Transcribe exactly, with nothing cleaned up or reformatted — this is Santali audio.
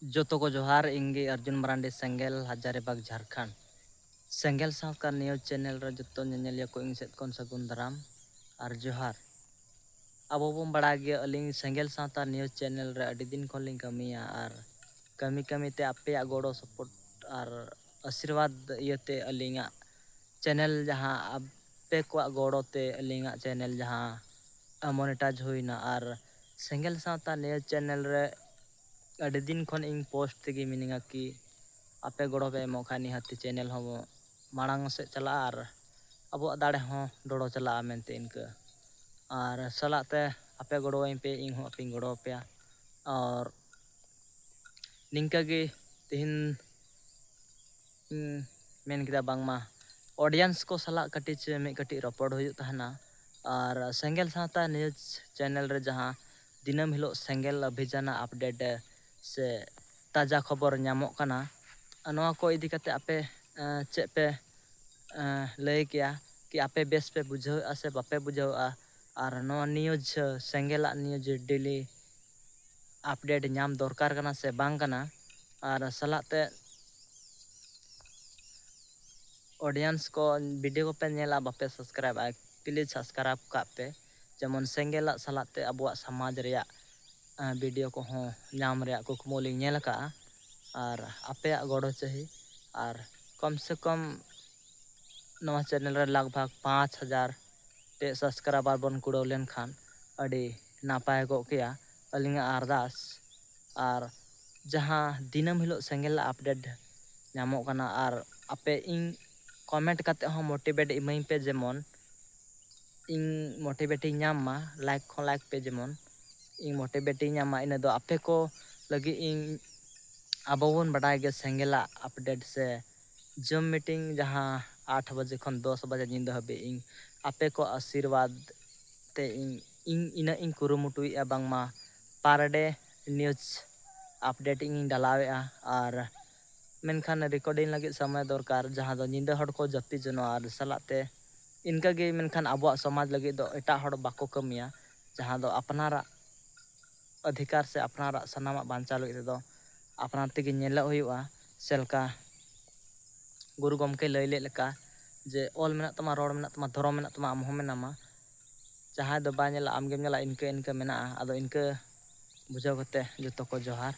ᱡᱚᱛᱚ ᱠᱚ ᱡᱚᱦᱟᱨ, ᱤᱧ ᱜᱮ ᱚᱨᱡᱩᱱ ᱢᱟᱨᱟᱱᱰᱤ, ᱥᱮᱸᱜᱮᱞ, ᱦᱟᱡᱟᱨᱤᱵᱟᱜᱽ, ᱡᱷᱟᱲᱠᱷᱚᱸᱰ᱾ ᱥᱮᱸᱜᱮᱞ ᱥᱟᱶᱛᱟ news channel ᱨᱮ ᱡᱚᱛᱚ ᱧᱮᱧᱮᱞᱤᱭᱟᱹ ᱠᱚ ᱤᱧ ᱥᱮᱫ ᱠᱷᱚᱱ ᱥᱟᱹᱜᱩᱱ ᱫᱟᱨᱟᱢ ᱟᱨ ᱡᱚᱦᱟᱨ᱾ ᱟᱵᱚ ᱵᱚᱱ ᱵᱟᱲᱟᱭ ᱜᱮᱭᱟ, ᱟᱹᱞᱤᱧ ᱥᱮᱸᱜᱮᱞ ᱥᱟᱶᱛᱟ news channel ᱨᱮ ᱟᱹᱰᱤ ᱫᱤᱱ ᱠᱷᱚᱱ ᱞᱤᱧ ᱠᱟᱹᱢᱤᱭᱟ ᱟᱨ ᱠᱟᱹᱢᱤ ᱠᱟᱹᱢᱤ ᱛᱮ ᱟᱯᱮᱭᱟᱜ ᱜᱚᱲᱚ support ᱟᱨ ᱟᱥᱤᱨᱵᱟᱫᱽ ᱤᱭᱟᱹᱛᱮ ᱟᱹᱞᱤᱧᱟᱜ channel ᱡᱟᱦᱟᱸ ᱟᱯᱮ ᱠᱚᱣᱟᱜ ᱜᱚᱲᱚ ᱛᱮ ᱟᱹᱞᱤᱧᱟᱜ channel ᱡᱟᱦᱟᱸ monetize ᱦᱩᱭᱱᱟ ᱟᱨ ᱥᱮᱸᱜᱮᱞ ᱥᱟᱶᱛᱟ news channel ᱨᱮ ᱟᱹᱰᱤ ᱫᱤᱱ ᱠᱷᱚᱱ ᱤᱧ post ᱛᱮᱜᱮ ᱢᱤᱱᱟᱹᱧᱟ ᱠᱤ ᱟᱯᱮ ᱜᱚᱲᱚ ᱯᱮ ᱮᱢᱚᱜ ᱠᱷᱟᱱ ᱱᱤᱦᱟᱹᱛ channel ᱦᱚᱸ ᱢᱟᱲᱟᱝ ᱥᱮᱫ ᱪᱟᱞᱟᱜᱼᱟ ᱟᱨ ᱟᱵᱚᱣᱟᱜ ᱫᱟᱲᱮ ᱦᱚᱸ ᱰᱚᱲᱚ ᱪᱟᱞᱟᱜᱼᱟ ᱢᱮᱱᱛᱮ ᱤᱱᱠᱟᱹ᱾ ᱟᱨ ᱥᱟᱞᱟᱜ ᱛᱮ ᱟᱯᱮ ᱜᱚᱲᱚᱣᱟᱹᱧ ᱯᱮ, ᱤᱧ ᱦᱚᱸ ᱟᱯᱮᱧ ᱜᱚᱲᱚ ᱟᱯᱮᱭᱟ᱾ ᱟᱨ ᱱᱤᱝᱠᱟᱹ ᱜᱮ ᱛᱮᱦᱮᱧ ᱤᱧ ᱢᱮᱱ ᱠᱮᱫᱟ ᱵᱟᱝᱢᱟ audience ᱠᱚ ᱥᱟᱞᱟᱜ ᱠᱟᱹᱴᱤᱡ ᱪᱮ ᱢᱤᱫ ᱠᱟᱹᱴᱤᱡ ᱨᱚᱯᱚᱲ ᱦᱩᱭᱩᱜ ᱛᱟᱦᱮᱱᱟ᱾ ᱟᱨ ᱥᱮᱸᱜᱮᱞ ᱥᱟᱶᱛᱟ news channel ᱨᱮ ᱡᱟᱦᱟᱸ ᱫᱤᱱᱟᱹᱢ ᱦᱤᱞᱳᱜ ᱥᱮᱸᱜᱮᱞ ᱚᱵᱷᱤᱡᱟᱱᱟᱜ update ᱥᱮ ᱛᱟᱡᱟ ᱠᱷᱚᱵᱚᱨ ᱧᱟᱢᱚᱜ ᱠᱟᱱᱟ, ᱱᱚᱣᱟ ᱠᱚ ᱤᱫᱤ ᱠᱟᱛᱮ ᱟᱯᱮ, ᱮᱸ, ᱪᱮᱫ ᱯᱮ, ᱮᱸ, ᱞᱟᱹᱭ ᱠᱮᱭᱟ ᱠᱤ ᱟᱯᱮ ᱵᱮᱥ ᱯᱮ ᱵᱩᱡᱷᱟᱹᱣᱮᱫᱼᱟ ᱥᱮ ᱵᱟᱯᱮ ᱵᱩᱡᱷᱟᱹᱣᱮᱫᱼᱟ? ᱟᱨ ᱱᱚᱣᱟ news, ᱥᱮᱸᱜᱮᱞᱟᱜ news daily update ᱧᱟᱢ ᱫᱚᱨᱠᱟᱨ ᱠᱟᱱᱟ ᱥᱮ ᱵᱟᱝ ᱠᱟᱱᱟ? ᱟᱨ ᱥᱟᱞᱟᱜ ᱛᱮ audience ᱠᱚ video ᱠᱚᱯᱮ ᱧᱮᱞᱟ, ᱵᱟᱯᱮ subscribeᱟ, please subscribe ᱠᱟᱜ ᱯᱮ, ᱡᱮᱢᱚᱱ ᱥᱮᱸᱜᱮᱞᱟᱜ ᱥᱟᱞᱟᱜ ᱛᱮ ᱟᱵᱚᱣᱟᱜ ᱥᱚᱢᱟᱡᱽ ᱨᱮᱭᱟᱜ, ᱟᱸ, video ᱠᱚᱦᱚᱸ ᱧᱟᱢ ᱨᱮᱭᱟᱜ ᱠᱩᱠᱢᱩ ᱞᱤᱧ ᱧᱮᱞ ᱟᱠᱟᱫᱼᱟ᱾ ᱟᱨ ᱟᱯᱮᱭᱟᱜ ᱜᱚᱲᱚ ᱪᱟᱹᱦᱤ, ᱟᱨ ᱠᱚᱢ ᱥᱮ ᱠᱚᱢ ᱱᱚᱣᱟ channel ᱨᱮ ᱞᱟᱜᱽ ᱵᱷᱟᱜᱽ ᱯᱟᱸᱪ ᱦᱟᱡᱟᱨ ᱴᱮ subscriber ᱵᱚᱱ ᱠᱩᱲᱟᱹᱣ ᱞᱮᱱᱠᱷᱟᱱ ᱟᱹᱰᱤ ᱱᱟᱯᱟᱭ ᱠᱚᱜ ᱠᱮᱭᱟ, ᱟᱹᱞᱤᱧᱟᱜ ᱟᱨᱫᱟᱥ᱾ ᱟᱨ ᱡᱟᱦᱟᱸ ᱫᱤᱱᱟᱹᱢ ᱦᱤᱞᱳᱜ ᱥᱮᱸᱜᱮᱞ update ᱧᱟᱢᱚᱜ ᱠᱟᱱᱟ, ᱟᱨ ᱟᱯᱮ ᱤᱧ comment ᱠᱟᱛᱮ ᱦᱚᱸ motivate ᱤᱢᱟᱹᱧ ᱯᱮ, ᱡᱮᱢᱚᱱ ᱤᱧ motivate ᱤᱧ ᱧᱟᱢ ᱢᱟ, like ᱦᱚᱸ like ᱯᱮ, ᱡᱮᱢᱚᱱ ᱤᱧ motivate ᱤᱧ ᱧᱟᱢ ᱢᱟ᱾ ᱤᱱᱟᱹ ᱫᱚ ᱟᱯᱮ ᱠᱚ ᱞᱟᱹᱜᱤᱫ ᱤᱧ ᱟᱵᱚ ᱵᱚᱱ ᱵᱟᱰᱟᱭ ᱜᱮ ᱥᱮᱸᱜᱮᱞᱟᱜ update ᱥᱮ Zoom meeting ᱡᱟᱦᱟᱸ ᱟᱴ ᱵᱟᱡᱮ ᱠᱷᱚᱱ ᱫᱚᱥ ᱵᱟᱡᱮ ᱧᱤᱫᱟᱹ ᱦᱟᱹᱵᱤᱡ ᱤᱧ ᱟᱯᱮ ᱠᱚ ᱟᱥᱤᱨᱵᱟᱫᱽ ᱛᱮ ᱤᱧ, ᱤᱧ ᱤᱱᱟᱹᱜ ᱤᱧ ᱠᱩᱨᱩᱢᱩᱴᱩᱭᱮᱫᱼᱟ ᱵᱟᱝᱢᱟ per day news update ᱤᱧ ᱰᱟᱞᱟᱣᱮᱫᱼᱟ᱾ ᱟᱨ ᱢᱮᱱᱠᱷᱟᱱ recording ᱞᱟᱹᱜᱤᱫ ᱥᱚᱢᱚᱭ ᱫᱚᱨᱠᱟᱨ, ᱡᱟᱦᱟᱸ ᱫᱚ ᱧᱤᱫᱟᱹ ᱦᱚᱲ ᱠᱚ ᱡᱟᱹᱯᱤᱫ ᱡᱚᱱᱚᱜᱼᱟ᱾ ᱟᱨ ᱥᱟᱞᱟᱜ ᱛᱮ ᱤᱱᱠᱟᱹ ᱜᱮ, ᱢᱮᱱᱠᱷᱟᱱ ᱟᱵᱚᱣᱟᱜ ᱥᱚᱢᱟᱡᱽ ᱞᱟᱹᱜᱤᱫ ᱫᱚ ᱮᱴᱟᱜ ᱦᱚᱲ ᱵᱟᱠᱚ ᱠᱟᱹᱢᱤᱭᱟ, ᱡᱟᱦᱟᱸ ᱫᱚ ᱟᱯᱱᱟᱨᱟᱜ ᱚᱫᱷᱤᱠᱟᱨ ᱥᱮ ᱟᱯᱱᱟᱨᱟᱜ ᱥᱟᱱᱟᱢᱟᱜ ᱵᱟᱧᱪᱟᱣ ᱞᱟᱹᱜᱤᱫ ᱛᱮᱫᱚ ᱟᱯᱱᱟᱨ ᱛᱮᱜᱮ ᱧᱮᱞᱚᱜ ᱦᱩᱭᱩᱜᱼᱟ᱾ ᱪᱮᱫ ᱞᱮᱠᱟ ᱜᱩᱨᱩ ᱜᱚᱢᱠᱮ ᱞᱟᱹᱭ ᱞᱮᱫ ᱞᱮᱠᱟ ᱡᱮ ᱚᱞ ᱢᱮᱱᱟᱜ ᱛᱟᱢᱟ, ᱨᱚᱲ ᱢᱮᱱᱟᱜ ᱛᱟᱢᱟ, ᱫᱷᱚᱨᱚᱢ ᱢᱮᱱᱟᱜ ᱛᱟᱢᱟ, ᱟᱢ ᱦᱚᱸ ᱢᱮᱱᱟᱢᱟ᱾ ᱡᱟᱦᱟᱸᱭ ᱫᱚ ᱵᱟᱭ ᱧᱮᱞᱟ, ᱟᱢᱜᱮᱢ ᱧᱮᱞᱟ, ᱤᱱᱠᱟᱹ ᱤᱱᱠᱟᱹ ᱢᱮᱱᱟᱜᱼᱟ᱾ ᱟᱫᱚ ᱤᱱᱠᱟᱹ ᱵᱩᱡᱷᱟᱹᱣ ᱠᱟᱛᱮ ᱡᱚᱛᱚ ᱠᱚ ᱡᱚᱦᱟᱨ᱾